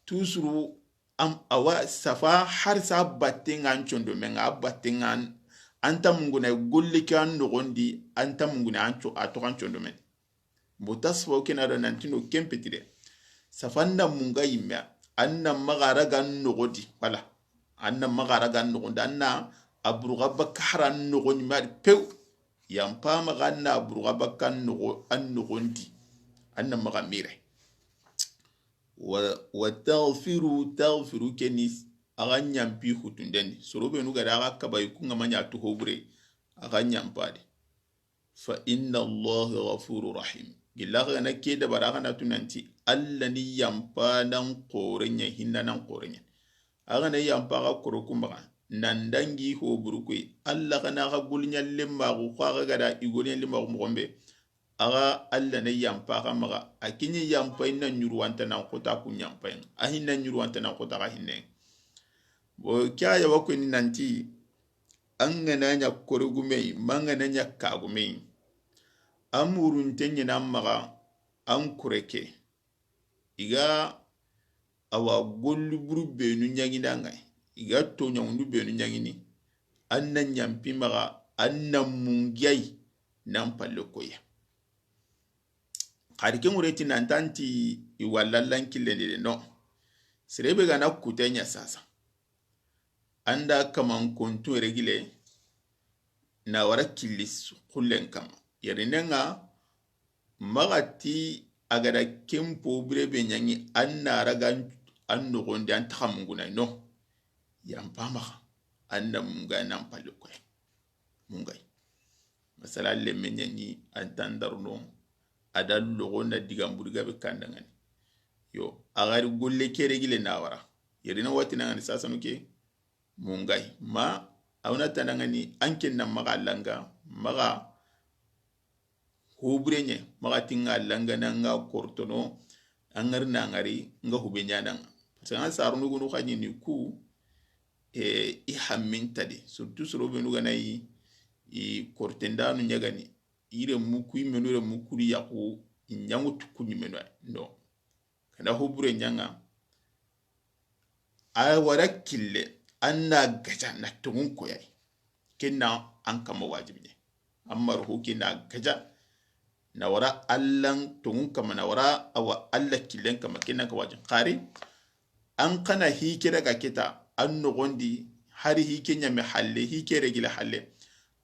Tusuru am, awa safa har sa batte ŋa an condomen ŋa, a batte ŋa an, an ta munguna golle ke an noxon di, an ta munguna an co-, a toxo an condomen di. Bo tasfaw ke na do nanti no ken peti de. Safa an na munga yimme, an na maxa raga noxo di, wala. An na maxa raga noxon di, an na a buruxa bakka hara noxon di, ma di pew. Yanpa maxa an na a buruxa bakka noxo, an noxon di. An na maxa mire. Wa, wa taghfiru, taghfiru ke ni axa ɲanpi hutunden di. Soro benu ga da axa kaba i ku ŋa ma ɲa tu hobure, axa ɲanpa di. Fa inna Allaha ghafuru rahim. Gilla xa gana ke dabara, xa na tu nanti Alla ni yanpa nan xoreɲa, hinna nan xoreɲa. Axa na yanpa xa koro ku maxa, nan dangi ho buru koy. Alla xa na xa gulɲa lemmaxu, xa xa ga da i gulɲa lemmaxu moxon be. Axa Alla na yanpa xa maxa, a kiɲi yanpa inna ɲuruwanta nan xota ku yanpa in. A hinna ɲuruwanta nan xota xa hinne. Bo ke aya wa ko ni nanti, an ga na ɲa kore gume yi, ma an ga na ɲa ka gume yi, an murunte ɲaana maxa, an kure ke. I ga awa golli buru benu ɲaŋini an ŋa, i ga toɲaŋundu benu ɲaŋini, an na ɲanpi maxa, an na mungiyayi nan palle koya. Xari ke ŋureti nantanti i walla Allan killen di de, no. Sere be ga na kute ɲa sasa. An da kaman kontu regile na wara killi xullen kama. Yerinen ŋa, maxa ti a ga da ken po bire be ɲaŋi, an na raga an noxon di, an taxa munguna, no. Yanpa maxa, an na munga nan palle koy. Mungay. Masala lemme ɲaŋi, an tandarno, a da loxo na digan buri gabe kandaŋani. Yo, a xari golle ke regile na wara. Yerina wati naŋani sasanu ke, mungay. Ma, a wa na tanaŋani, an ken na maxa langa, maxa hobure ɲe, maxa ti ŋa langa na ŋa kortono, an ŋari na ŋari, ŋa hube ɲaana ŋa. Parce que an sarunu gunu xa ɲi ni ku, e, i hammin tadi. Surtout soro benu ga na yi, i kortendanu ɲagani, i renmu ku, i menu renmu ku di yaxu, i ɲaŋu tukku ɲi menu ay. No. Kana hubure ɲaŋa, a wara kille, an na gaja na tonŋun koyay. Ken na an kama wajibi ɲe. Amma ruhu ke na gaja, na wara Allan tonŋun kama, na wara awa Alla killen kama, ken na ka wajibi. Xari, an xa na hike daga kita, an noxon di, hari hike ɲame halle, hike regile halle.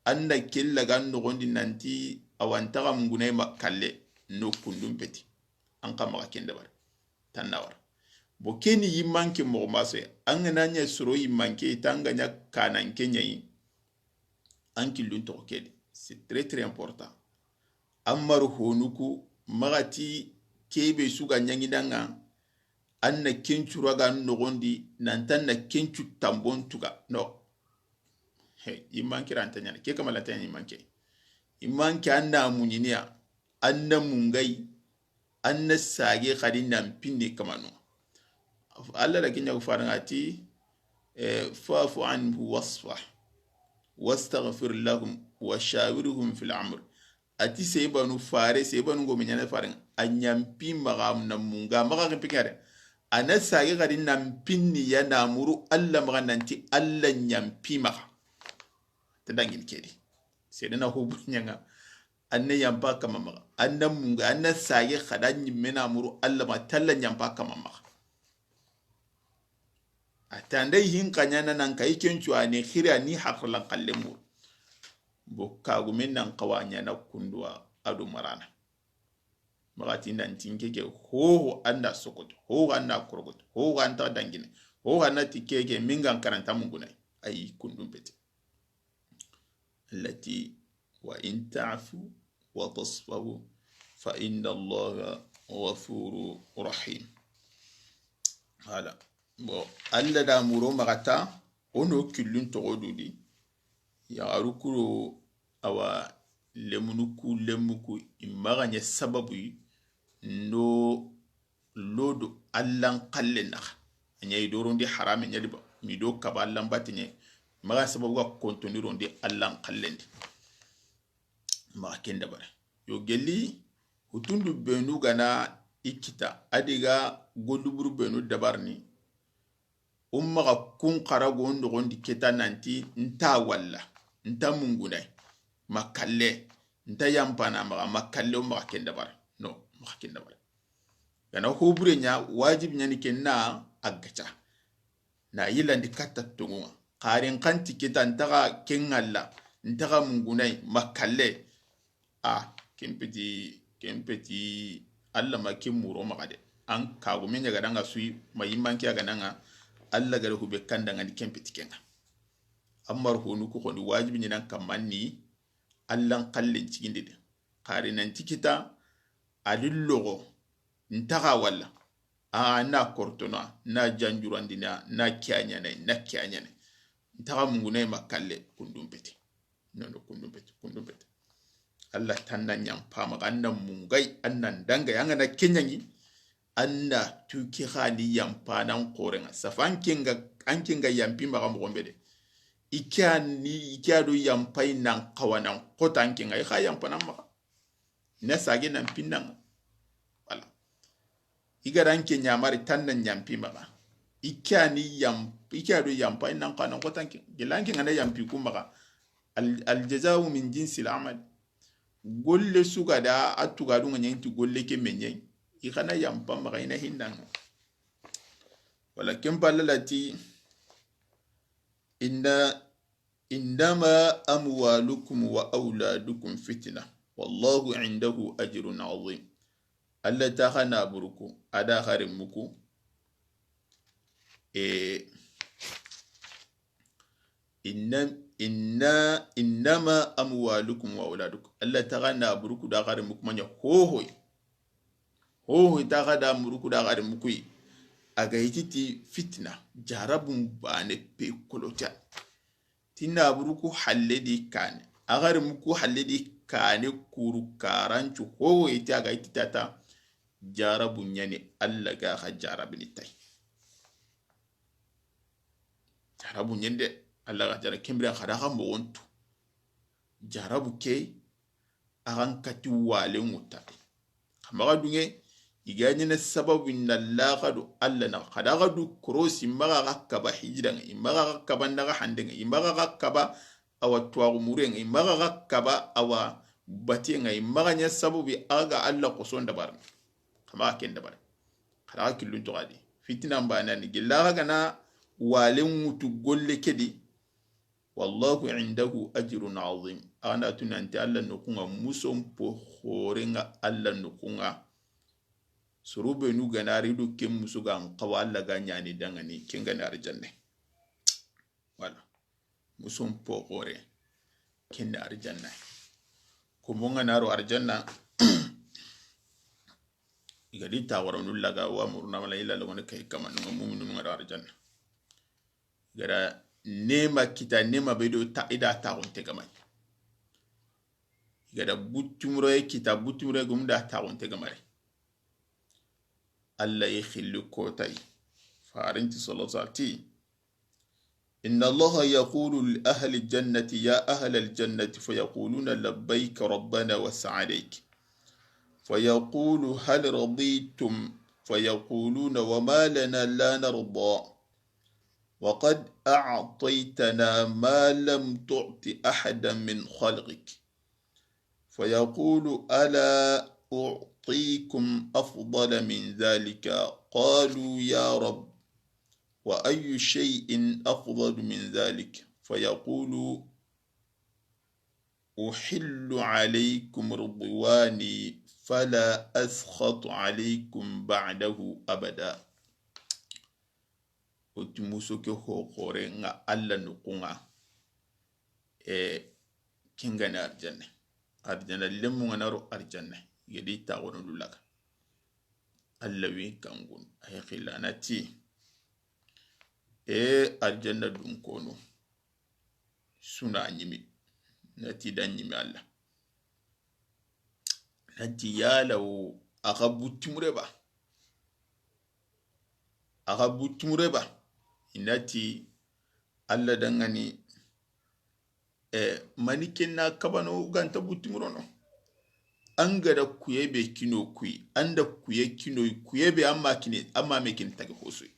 An na kella ga an noxon di nanti, awa an taxa mungunay ma kalle, no kundun peti. An xa maxa ken dabari. Tan na wara. Bo ke ni yimmanke moxo maso ya. An ga na ɲa soro yimmanke, i ta an ga ɲa kananke ɲa yi. An killun toxo ke di. C'est très, très important. An maru honu ku, maxa ti kebe su ga ɲaŋi da ŋa, an na kencu raga noxon di, nanti an na kencu tambon tuga. No. He, yimmanke ra an ta ɲaana. Ke kama la ta ɲaana yimmanke. Yimmanke an na muɲiniya, an na mungay, an na sage xadi nan pinni kamano. Alla da ke ɲa ko faran ŋa ti, eh, fa'fu anhu wasfah, wastaghfir lahum, wa shawirhum fil amr. A ti sebanu fare, sebanu go me ɲaana faren, a ɲanpi maxa na munga, maxa ke pikare. A na sage xadi nan pinni ya na muru Alla maxa nanti Alla ɲanpi maxa. Ta dangin ke di. Sere na hubu ɲaŋa. An na yanpa kama maxa. An na munga, an na sage xada ɲimme na muru Alla maxa, talla ɲanpa kama maxa. A tanda hin kaɲana nan kai kencu a ni xiri a ni haxlan xalle muru. Bo kagumen nan xawa ɲaana kunduwa a do marana. Maxa ti nanti n ke ke hoho an da sokoto, hoho an da korogoto, hoho an ta dangine, hoho an na ti ke ke mingan karanta mungunay. Ayi kundun pete. Allati wa in ta'fu wa tasfahu fa inna Allaha ghafuru rahim. Voilà. Bon, Alla da muro maxa ta, o no killun toxo dudi. Yaxaru kuro awa lemunu ku, lemu ku, i maxa ɲa sababu yi, no Allan xalle naxa. A ɲa i do rondi harame ɲa di ba, mi do kaba Allan batte ɲa. Maxa sababu ga kontondi rondi Allan xallen di. Maxa ken dabari. Yo gelli, hutundu benu ga na i kita, a di ga golluburu benu dabarini. O maxa kun xarago noxondi keta nanti nta walla, nta mungunay, ma kalle, nta yampana maxa, ma kalle, o maxa ken dabari. No, maxa ken dabari. Ga na hobure ɲa, wajibi ɲa ni ken na a gaca. Na yilandi katta tonŋu ŋa. Xarin xanti keta ntaxa ken ŋalla, ntaxa mungunay, ma kalle. A, ken peti, ken peti, Alla ma ken muro maxa de. An kagume ɲa ga da ŋa suyi, ma yimanke a ga na ŋa, Alla ga da hube kanda ŋa ni ken peti ken ŋa. Amma ro honu ku xondi wajibi ɲi nan kamma ni Allan xallen cigindi de. Xari nanti kita, a di loxo, ntaxa walla. A na kortona, na janjurandina, na kiyaɲanay, na kiyaɲanay. Ntaxa mungunay ma kalle, kundum peti. Nono, kundum peti, kundum peti. Alla tanna ɲampa maxa, an na mungay, an na ndangay, an ga na keɲangi, an na tuki xani yampa nan xorenga. Safa an kenga, an kenga yampi maxa moxon be de. I ke a ni, i ke a do yampa i nan xawa nan xota an kenga, i xa yampa nan maxa. Na sage nan pinnanga. Wala. I ga da an ke ɲamari tan na ɲampi maxa. I ke a ni yam, i ke a do yampa i nan xawa nan xota an ke. Gela an kenga na yampi ku maxa. Al, al jazau min jinsil amal. Golle su ga da a tuga du ŋa ɲa inti golle ke me ɲa. I xa na yampa maxa i na hinnanga. Wala ken palla lati inna, innama amwalukum wa awladukum fitna, wallahu indahu ajrun azim. Alla ta xa na buruku, a da xari muku. E, inna, inna, innama amwalukum wa awladukum. Alla ta xa na buruku da xari muku ma ɲa hohoy. Hohoy ta xa da buruku da xari mukuy. A ga yititi fitna, jarabun bane pe kolota. Ti na buruku halle di kane. A xari muku halle di kane kuru karancu hohoy ti a ga yititi ta. Jarabu ɲani Alla ga xa jarabini tay. Jarabu ɲende, Alla ga jara kembira xa da xa moxontu. Jarabu ke, a xa n kati wale ŋuta. Xa maxa dunŋe, i ga ɲene sababu na laxa do Alla na xa da xa du korosi, maxa xa kaba hijira ŋa, i maxa xa kaba ndaga hande ŋa, i maxa xa kaba awa tuwaxu mure ŋa, i maxa xa kaba awa bate ŋa, i maxa ɲa sababu a ga Alla koson dabar. Xa maxa ken dabar. Xa da xa killun toxadi. Fitina mbanani gilla xa ga na wale ŋutu golle ke di. Wallahu indahu ajrun azim. A na tu nanti Alla noxun ŋa muson po xoren ŋa Alla noxun ŋa. Soro benu ga na ri do ken muso ga n xawa Alla ga ɲani dangani ken ga na arjanne. Wala. Muson po xore. Ken da arjanna. Ko mo ŋa na ro arjanna. I ga di ta wara nu laga wa murna mala ila lo ne kay kama nu muminu ŋa ro arjanna. I ga da nema kita nema be do ta i da ta gonte gamay. I ga da butumure kita butumure gum da ta gonte gamare. Alla yi xilli kotay. Farinti sallallahu alaihi wasallam. إن الله يقول لأهل الجنة: يا أهل الجنة، فيقولون: لبيك ربنا وسعديك. فيقول: هل رضيتم؟ فيقولون: وما لنا لا نرضى، وقد أعطيتنا ما لم تعط أحدا من خلقك. فيقول: ألا أعطيكم أفضل من ذلك؟ قالوا: يا رب، وأي شيء أفضل من ذلك؟ فيقول: أحل عليكم رضواني فلا أسخط عليكم بعده أبدا. O ti muso ke ho xore ŋa Alla noxun ŋa. E, ken ga na arjanna. Arjanna lemu ŋa na ro arjanna. Gedi ta wono du laga. Alla wi kangun. Ay xilla na ti. E, arjanna dun kono. Suna ɲimi. Na ti da ɲimi Alla. Na ti yala wo a xa butimure ba. A ga butumure ba, i na ti Alla dangani, e, mani ken na kabano ganta butumurono. An ga da kuye be kino kuyi, an da kuye kino kuye be, an ma kini, an ma me kini tagi hosoyi.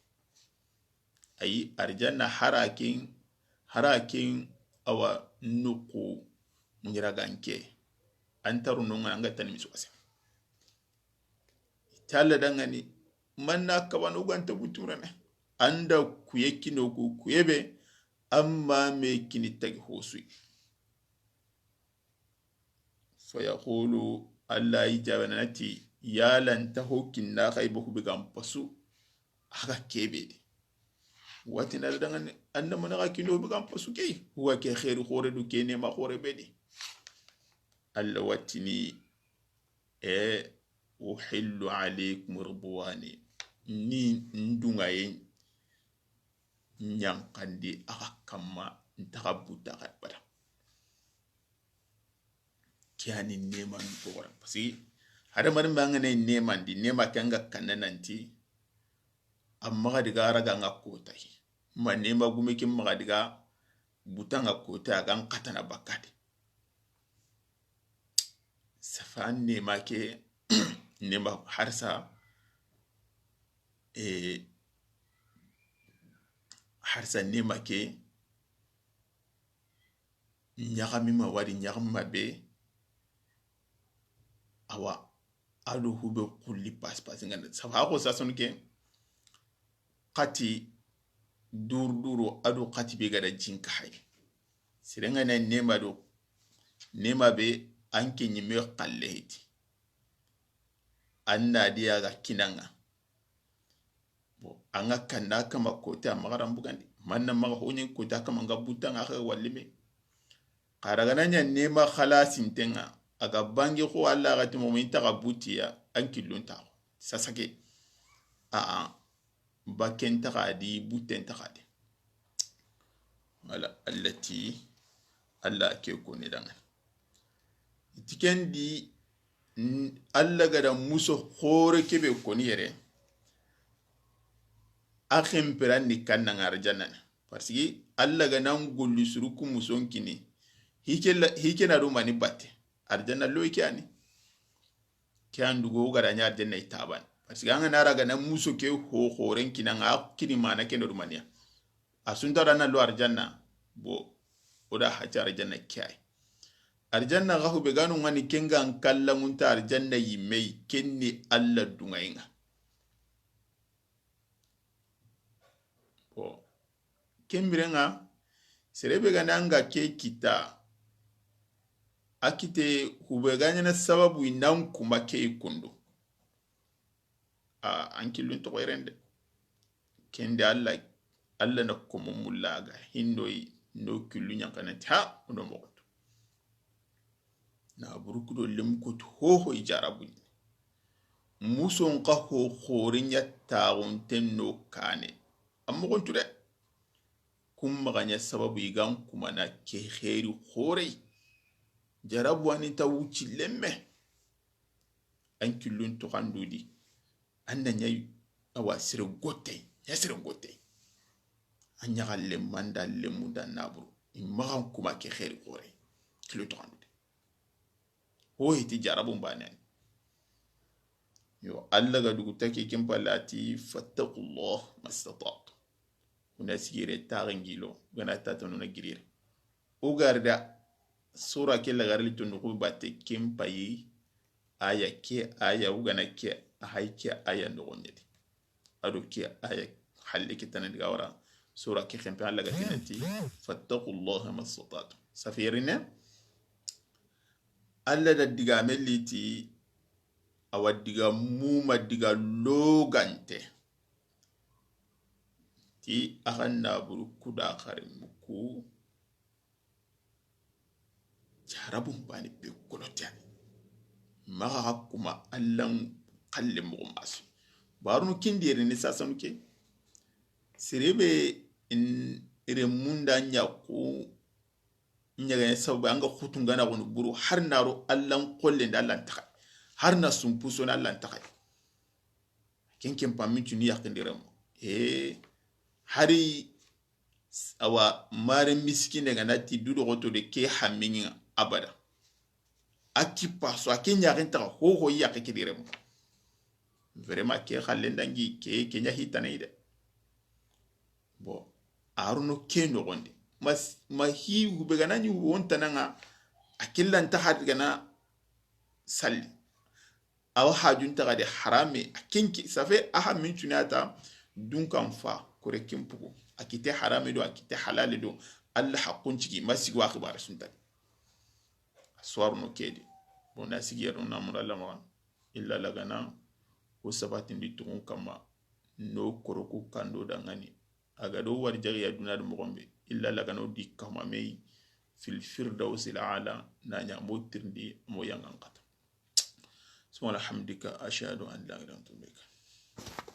Ayi, arjanna harakin, harakin awa nuku miraganke. An taru nonga an ga tani misu wase. Talla dangani, manna kabano ganta butumurene. An da kuye kino ku kuye be, an ma me kini tagi hosuyi. Fayaqulu, Alla yi jaabana ti, yalanta ho kinna xa yi be ku be gan pasu, a ga kebe de. Watina dangani, an da mana xa kino be gan pasu ke, wa ke xeeri xoore du ke nema xoore be de. Alla watini, e, uhillu alaykum ridwani, ni ndungaye ɲankandi a ga kamma, nta xa buta xa bada. Ke yani nema ni ko wara. Parce que hadamaren be an ga na nema ndi, nema ke an ga kanna nanti, a maxa diga a raga an ga kota yi. Ma nema gume ke maxa diga buta an ga kota, a ga an katana bakka de. Safa nema ke, nema harsa, e, harsa nema ke, ɲaxami ma wari, ɲaxami ma be, awa, a do hube kulli pas pas ngana. Safa ko sasonu ke, xati duru duru, a do xati be ga da jinka hay. Sere nga na nema do, nema be an ke ɲime xalle heti. An na diya ga kinanga. Bon, an ga kanda kama kota, a maxa ran bugandi. Manna maxa hoɲen kota kama, nga buta nga xa walli me. Xa daga na ɲa nema xalasintenga, a ga bangi xo Alla ga ti momin taxa butiya, an killun taxo. Sasake. A, a, baken taxa di, buten taxa di. Wala, Alla ti, Alla ke koni danga. Tikendi, n-, Alla ga da muso xoore kebe koni yere, a xenperan ni kanna nga arjanna na. Parce que Alla ga nan golli suru ku muson kini, hike la, hike na do mani batte. Arjanna lo ike ani. Ke an dugo ga da ɲa arjanna i taban. Parce que an ga na raga na muso ke ho xoren kina nga kini mana ke no do maniya. A sunta da na lo arjanna, bo, o da hati arjanna ke ay. Arjanna ga hube ganu ngani kenga an kalla munta arjanna yimme yi, kenni Alla dungainga. Bon, kembirenga, serebe gani anga ke kita, a kite hube ganyana sababu inan kuma ke ikondo. A, an killun toxo yerende. Kende Alla, Alla na komo mulla ga hindoyi ndo killu ɲankana ti ha, o do moxotu. Na buruku do lem kotu hoho i jarabu ɲi. Muson xa ho xorinya taxunten no kane. A moxontu de. Kun maxaɲa sababu i gan kumana ke xeeri xorey. Jarabu ani ta wuci lemme. An killun toxandudi. An na ɲa awa sere gottey, ɲa sere gottey. An ɲaxa lemmanda lemmunda naburu. I maxan kuma ke xeeri xorey. Kilo toxandudi. Ho hiti jarabun baane ani. Yo, Alla ga dugu take ken palle a ti, fattaqullah mastata'tum. Kuna sigire taxe ngilo, gana tatanu na girire. O garda, sura ke lagarli to nuxu batte ken payi, aya ke, aya ugana ke, ahay ke, aya noxoɲedi. Ado ke aya halle ke tana diga wara. Sura ke xempe Alla ga tinanti, fattaqullaha mastata'tum. Safirine, Alla da diga meliti, awa diga muma diga logante. Ti axa naburu kuda xari muku. Jarabun bani be kolotiyani. Maxa xa kuma Allan xalle moxo masu. Barunu kindiyere ni sasanu ke. Serebe in ire munda ɲaxu ɲagaɲa sababu anga xutungana xunu buru har naro Allan xolle nda Allan taxay. Har na sumpu sona Allan taxay. Ken ken pammi tuni yaxindire mo. E, hari, awa, mare miskine ga na ti du doxoto de ke hamminga abada. A ki paso, a ke ɲaxin taxa ho ho yaxe ke diremo. Vraiment, ke xallen dangi, ke, ke ɲa hitane de. Bon, a rono ke noxondi. Ma, ma hi hube ga na ɲi wontananga, a ke lanta xadi ga na salli. Awa hajun taxa de harame, a kenki, ça fait a ha min cunata dunkan fa, kore kin pugu. A kite harame do, a kite halale do, Allah haqqun cigi, ma sigi wa xibare suntani. A suwaru no kedi. Bon, na sigi yero na mura lamaxa. Illa lagana, o sabatindi tugun kamma, no koroku kando dangani. A ga do wari jagiya duna di moxon be, illa lagana o di kamma mei, fil firdausil ala, na ɲa mo tirindi, mo yangan kata. Subhana hamdika, ashhadu an la ilaha illa anta.